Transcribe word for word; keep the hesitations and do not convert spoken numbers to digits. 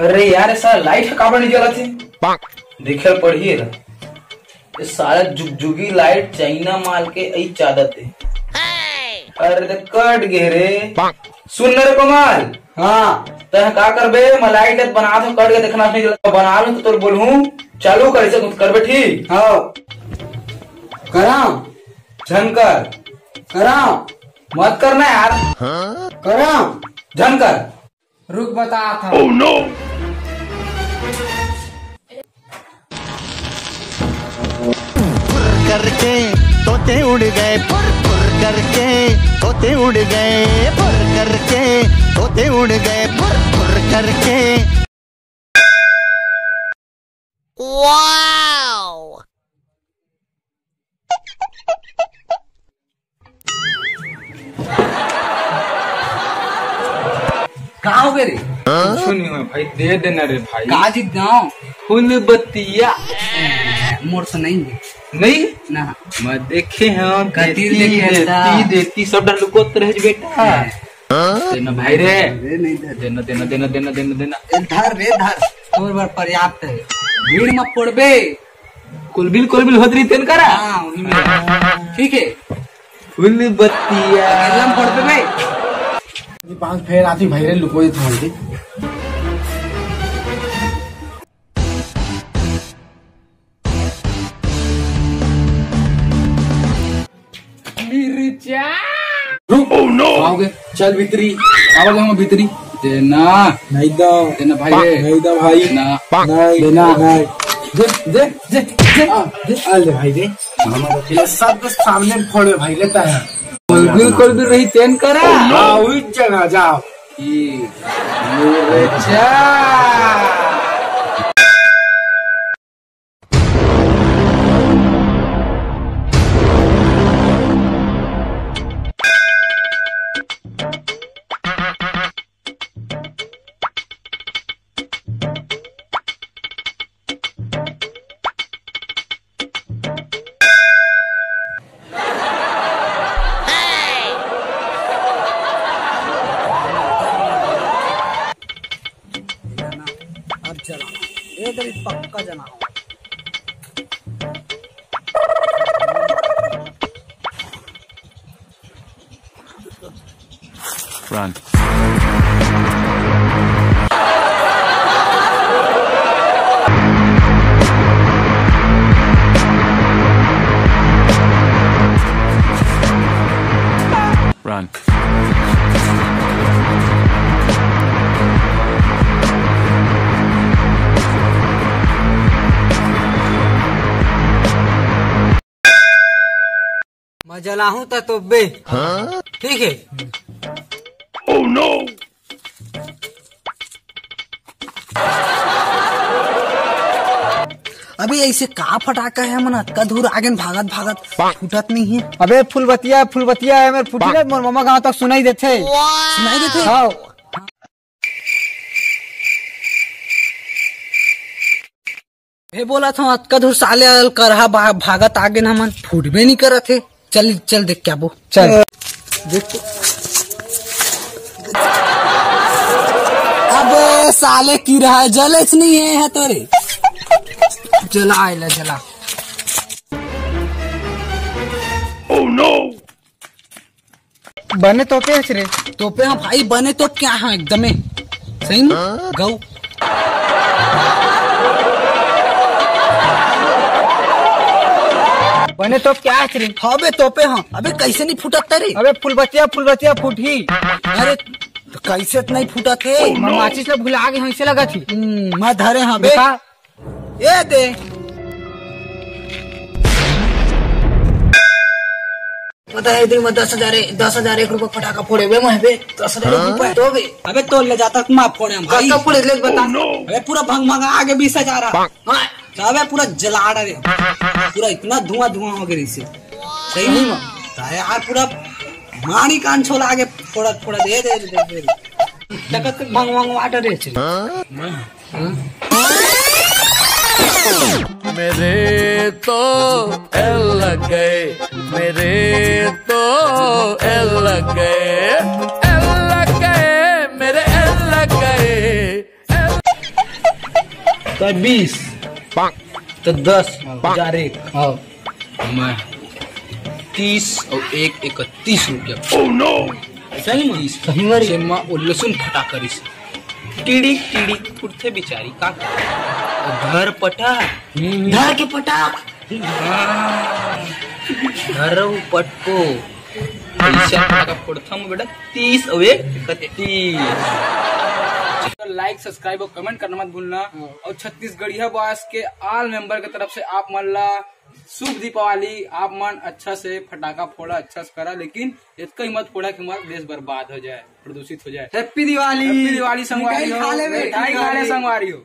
अरे यार, ये साला लाइट ह काबर नहीं जलत हे? देखे ल पड़ही एला। ये साला जुगजुगी लाइट चाइना माल के अई चादत हे। अरे, त कट गे रे। सुन न रे कोमल। हाँ। तैं का करबे, मैं लाइट बना तो कट के देखना नहीं जलत। बना लूं तो तोर बोलहूं, चालू कर से कुछ करबे, ठीक? हाँ। करा। झन कर। करा। मत करना यार। करा। झन कर। रुक, बतात हंव। Oh no! फुर करके तोते उड़ गए, फुर फुर करके तोते उड़ गए, फुर करके तोते उड़ गए, फुर फुर करके। Wow! का हो गे रे? कुछु नहीं होय भाई, दे देना रे भाई। का जी गाँव? फूल बतिया। मोर तो नहीं है। नहीं? ना। मैं देखे हंव, कति देती, देखे देती, हंव? देती, सब डर लुकोत रहे बेटा। हाँ। देना भाई रे। अरे नहीं दे। देना, देना, देना। ए, धर रे, धर। तोर बर पर्याप्त है। भीड़ में पड़बे। कुलबिल, कुलबिल होत रही तेन करा। हाँ, उन्हीं में। ठीक है। फूल बतिया। अकेला में पड़बे बे। ये पांच फेर आती भाई रे, लुकोई था हमके। मिर्चा। रुक। Oh no! आओगे? चल भीतरी। आओगे हम भीतरी? देना। नहीं दो। देना भाई रे। नहीं दो भाई। देना। नहीं। देना। नहीं। दे, दे, दे, दे। आ, दे, आ ले भाई रे। मामा को खिला, सब के सामने में फोड़े भाई, लेता है। कोई भी, कोई भी रही तेन करा। हाँ, वही जगह जाओ। ये मिर्चा। अब चला, ये तेरी पक्का जना हो। Run. Run. मैं जलाहूं त तोपबे। हाँ? ठीक है। Oh no! अबे ऐसे का फटाका है मन, अतका दूर आगे न भागत भागत फूटत नहीं है। अबे फुलबतिया, फुलबतिया है मेरे फूटी ना, मोर ममा गांव तक सुनाई देथे। सुनाई देथे? हाँ। ए बोलत हंव, अतका दूर साले अल करहा बा-, भागत आगे न हमन, फूटबे नहीं करत हे। चल, चल देख के आबो। चल। देख तो। अबे साले की रहा है, जलेच नहीं है, है तो रे। जला, आइला जला। Oh no! बने तोपे हस रे। तोपे हंव भाई, बने तोप के हंव एकदमे। सही में? हाँ? गऊ। बने तोप के हस रे। हाँ बे, तोपे हंव। अबे, कैसे नहीं फुटत रे? अबे, फुलबतिया, फुलबतिया फूटही। अरे, तो कैसे नहीं फुटत हे? मैं माचिस ला भुला गे हंव, ऐसे लगत हे। हम्म, मैं धरे हंव बे। देखा? ए दे। पता है, दिन में दस हजार, दस हजार एक रुपया फटाका फोड़े बे, मैं बे, दस हजार एक रुपया तो बे। अबे, तो ले जाता, मैं फोड़े हंव भाई। कब फोड़े, ले बता। Oh no! अबे, पूरा भंग भंग आगे बीस हजार आ। हाँ। तो अबे, पूरा जला डाले। पूरा इतना धुआं धुआं हो गया इसे। सही नहीं, मां। तो यार, पूरा मानी कान छोला आगे फोड़ा, फोड़ा दे, दे, दे, दे। तक भंग भंग वाटर दे चल। मेरे तो एल लग गए, मेरे तो एल लग गए, एल लग गए, मेरे एल लग गए। तो बीस, तो दस, हजार एक। हाँ। मैं तीस और एक, इकतीस रुपया। सही में? सही में रे। जेमा वो लसुन फटा करिस। टिड़िक टिड़िक फुटथे बिचारी, का करे? घर पटा। घर के पटा। हाँ। घर पटको। पैसा फटाका फोड़थम बेटा, तीस और एक, इकतीस। तो लाइक, सब्सक्राइब और कमेंट करना मत भूलना। और छत्तीसगढ़िया बॉयज के ऑल मेंबर के तरफ से आप मन ला शुभ दीपावली। आप मन अच्छा से फटाका फोड़ा, अच्छा से करा, लेकिन इतना ही मत फोड़ा कि हमारा देश बर्बाद हो जाए, प्रदूषित हो जाए। हैप्पी दिवाली। हैप्पी दिवाली संगवारी हो। मिठाई खा ले बे। मिठाई खा ले संगवारी हो।